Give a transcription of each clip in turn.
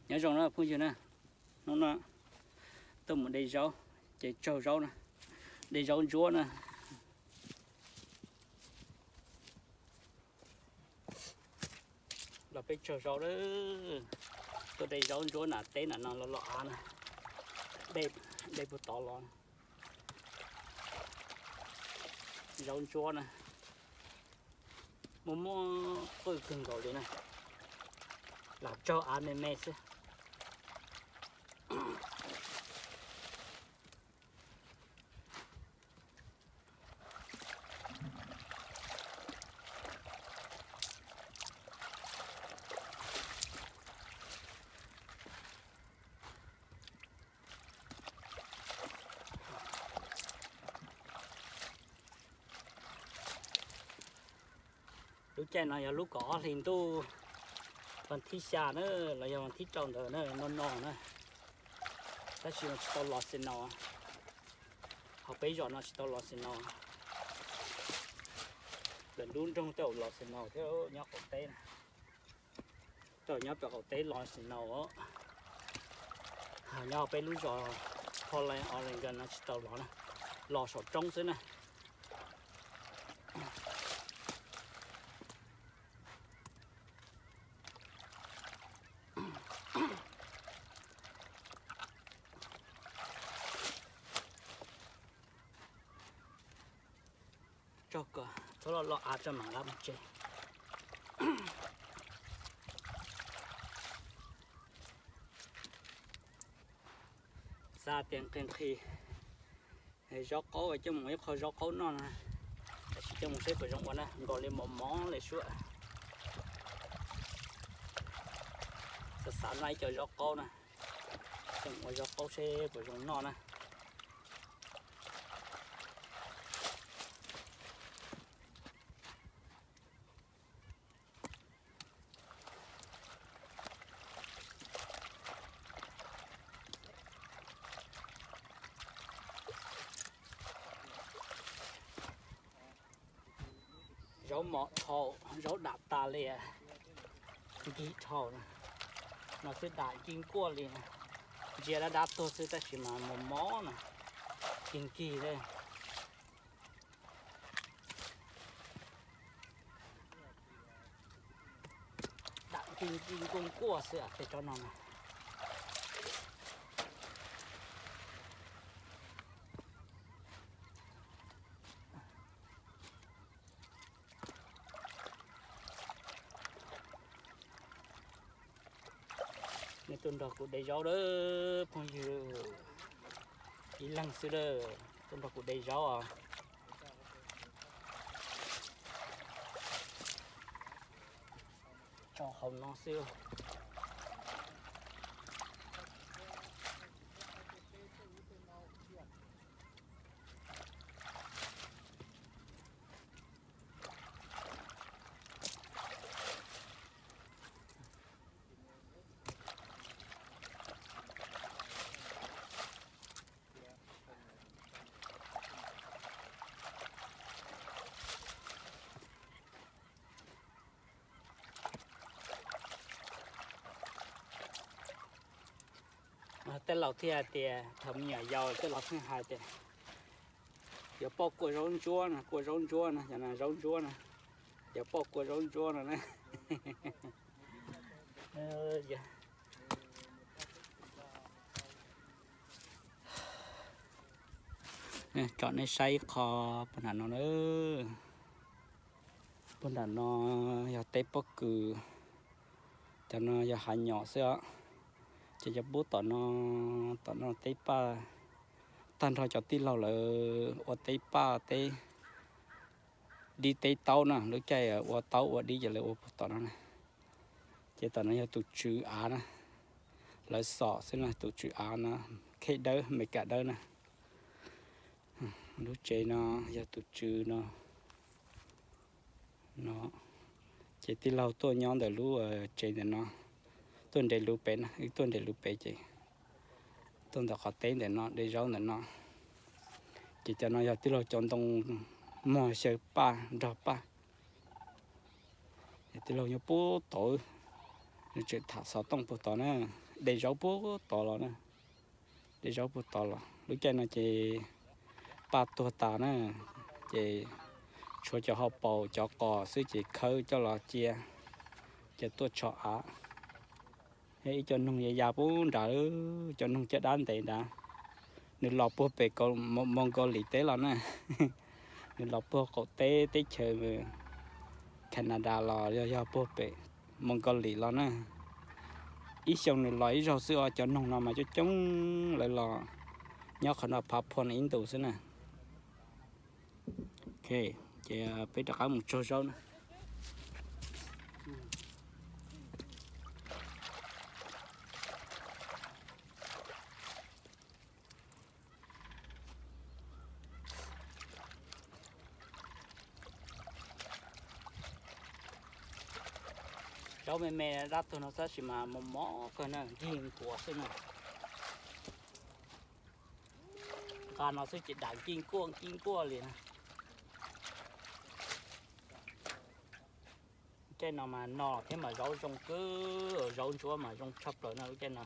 Nyob zoo na phooj ywg na, hnub no tuaj mus de zaub, ces tsaug zaub na, de zaub ntsuab na. Los peb tsaug zaub, tuaj de zaub ntsuab na, teb na no los los av na, de puag tod los. Zaub ntsuab na, muaj muaj qwj kawg nkaus li na, lam tsaug av me me xwb. Lub caij no yog lub kaum ob hlis ntuj, vas thib xya na, los yog vas thib rau ntawd na, no no na. Tab sis mas tsis tau los snow, hauv peb zos no tsis tau los snow. Lawv lub nroog tej zaum los snow thiab nyob qaum teb na. Tej zaum nyob pem qaum teb los snow. Nyob peb lub zos Portland, Oregon no tsis tau los na, los saum roob xwb na. Tsaug kom txhob los los av tso mam nqa mus tsev. Xav tias nqhis nqhis zaub qaub coj mus ib qho zaub qaub noj na, tab sis coj mus seb puas zoo ua na, nkaus li mos mos li suab. Xav xav noj ib co zaub qaub na, coj mus ua zaub qaub seb puas zoo noj na. Zaub mos dhau, zaub dam tas li, nkig dhau na. No xwb dam nkig nkuaj li na, ntsia dab dab tuag xwb tab sis mas mos mos na, nkig nkig li. Dam nkig nkig nkuaj nkuaj xwb tej tsob no na. Nej tuaj nrog kuv de zaub lawm phooj ywg, ib leeg xwb lawm, tuaj nrog kuv de zaub os. Tso hauv no xwb. Tej laus thiaj hais tias thaum me nyuam yaus tej laus pheej hais tias yuav pauj kua zaub ntsuab no, kua zaub ntsuab no, cov no zaub ntsuab no, yuav pauj kua zaub ntsuab no na. Tsom nej saib ib qho puag nram no na. Puag nram no yog teb pob kws, cov no yog hav nyom xwb os. Ces cov pub tom no, tom no teb paj, tag nrho cov tij laug lawv ua teb paj teb, dib teb taub na, lub caij ua taub ua dib ces lawv ua puag tom no na. Ces tom no yog tus tswv av na, lawv xom xwb na, tus tswv av no, khej dawb, Meskas dawb na. Lub tsev no yog tus tswv no. No, ces tij laug tuaj nyob ntawm lub tsev ntawm no, tuaj nres lus pem na, wb tuaj nres lus pem ces tuaj ntawm qhov teb ntawm no, de zaub ntawm no. Ces cov no yog tij laug cov ntoo muag xyaw paj nrog paj. Tij laug nyob puag tod, Nws tseem tham xov tooj puag tod na, de zaub puag tod los na, de zaub puag tod los. Lub caij no ces paj tuag tas na, ces tshuav cov hauv paus cov qos xwb ces khawb coj los cia, ces tuaj tso av. Ib co noog ya ya puag nrad, cov noog caj dab ntev nrad. Nws los puag pem Mongolia teb los na, nws los puag qaum teb teb chaws Canada los yog, yog puag pem Mongolia los na. Ib xyoo nws los ib zaug xwb os, cov noog no mas coob coob, lawv los nyob qhov no phav phua ib ntus xwb na. Ok, ces peb rov qab mus tsau zaub na. Zaub me me dab tuag no tab sis mas mos mos kawg na, nkig nkuav xwb na. Nqa no xwb ces dam nkig nkuaj nkig nkuaj li na. Caij no mas no thiab mas zaub zoo kawg, zaub ntsuab mas zoo tshaj plaws na lub caij no.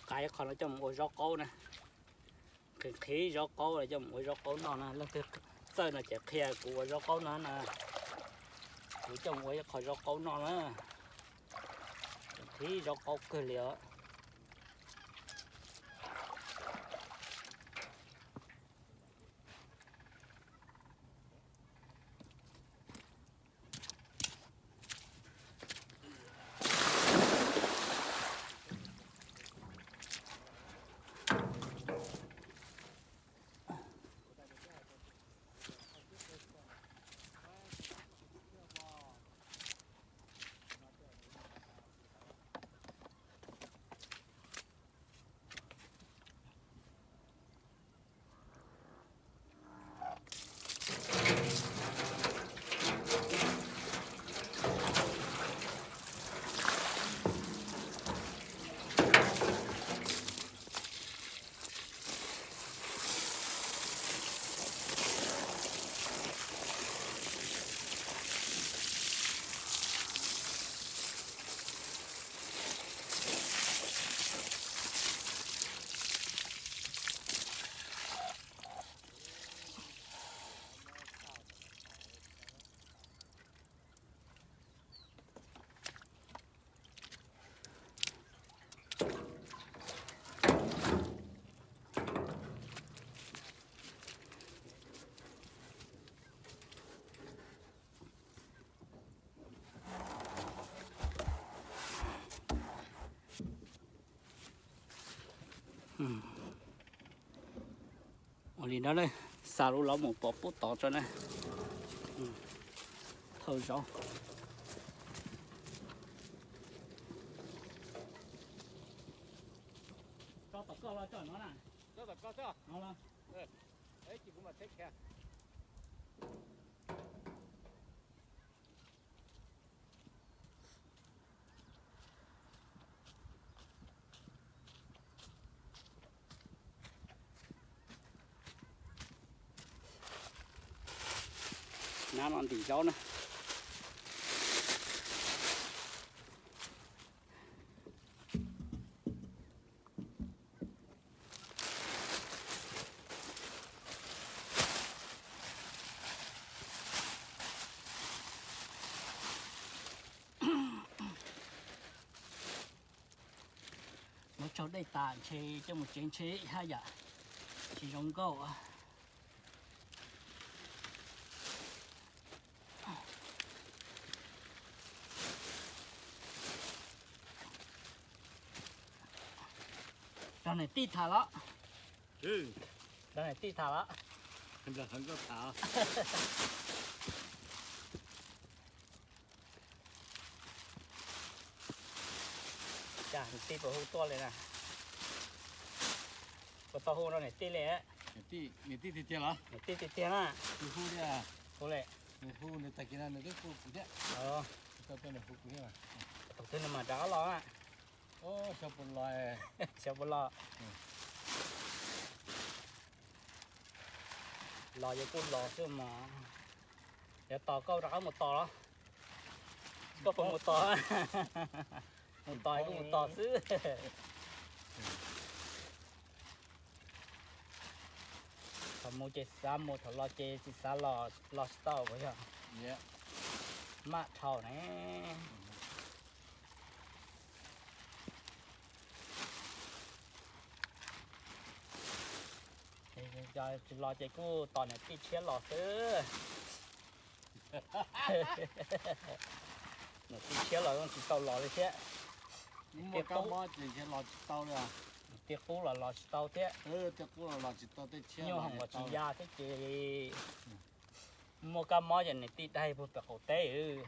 Qab qhov no coj mus ua zaub qaub na. Qhib qhib zaub qaub los coj mus ua zaub qaub noj na. Leej twg txawj no ces qhia kuv ua zaub qaub no na. Kuv coj mus ua ib qho zaub qaub noj na. Qhib zaub qaub kawg li os. Ua li no na, xa lub laub mus pov pub tod tso na. Thauj zaub. Tso tom koj los tso no na. Tso tom koj xwb. No los. Ib chim kuv mam tsheb khiav. Nab no ntim zaub na. Muab tsaug dej tas ntshe coj mus tsev ntshe haj yam tsis zoo nkauj. Rau niam tij tham los. Rau niam tij tham los. Cas niam tij puas hu tuaj li na? Puas tau hu rau niam tij li? Niam tij tiag tiag los? Niam tij tiag tiag na. Hu li. Nws hu nws tag kis no nws twb hu kuv thiab. Thaum twg nws mas rov qab los, xyov puas los. Xyov puas los. Los ces kuj los xwb mas. Yog tos koj rov qab mus tos los? Koj puas mus tos? Mus tos kuj mus tos xwb. Thaum mus ces xav mus, thaum los ces tsis xav los, los tsis tau puas yog? Maj dhau ne. Tsis los ces kuj tos niam tij tshiab los xwb. Niam tij tshiab los tsis tau los li thiab. Niam tij qub los los tsis tau thiab. Nyuj hoom los tsis ya thiab ces muaj kab mob ces niam tij dai puag pem qaum teb.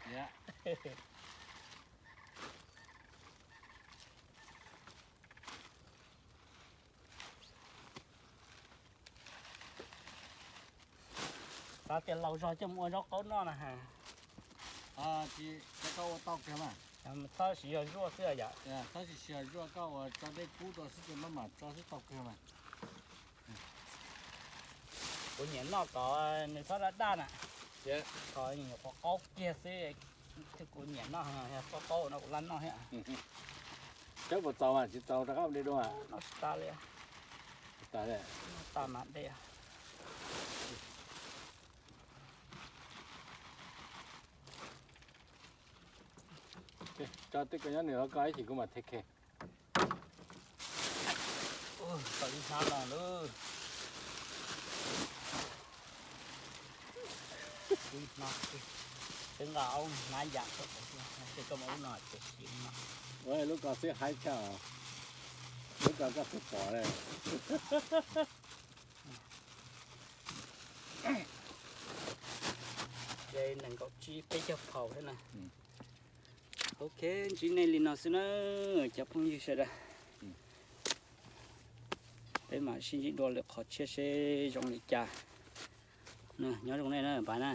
Xav tias laus zog coj mus ua zaub qaub noj na has. Tsis, koj ua tau kawg mas. Txhob siv yog zuaj xwb yom. Txhob siv yog zuaj, koj ua tso dej kub rau xwb ces maj mam tso xwb tau kawg mas. Kuv nyiam noj kom nws txhob daj daj na. Qhov nyuam qhuav qaub kiag xwb, kuv nyiam noj, qaub qaub no kuv laj noj thiab. Cawb puas txaus mas tsis txaus rov qab de dua. Noj tsis tas li. Tsis tas li. Noj tas mas de. Tso tej koj nyob nws los koj ib chim kuv mam thev khe. Tau ib hnab no lauj. Ib hnab, twb nqa ob hnab yam, koj mus ub no ces ib hnab. Ua lub ko xwb haib tshaj, lub ko koj tsis pom li. Ces nees nkaum tsib peb caug phaus thiab na. Ok, ntsib nej li no xwb na cov phooj ywg sawv daws. Peb mam sib ntsib dua lwm qhov tshiab seb zoo li cas. Nyob zoo nej na, bye na.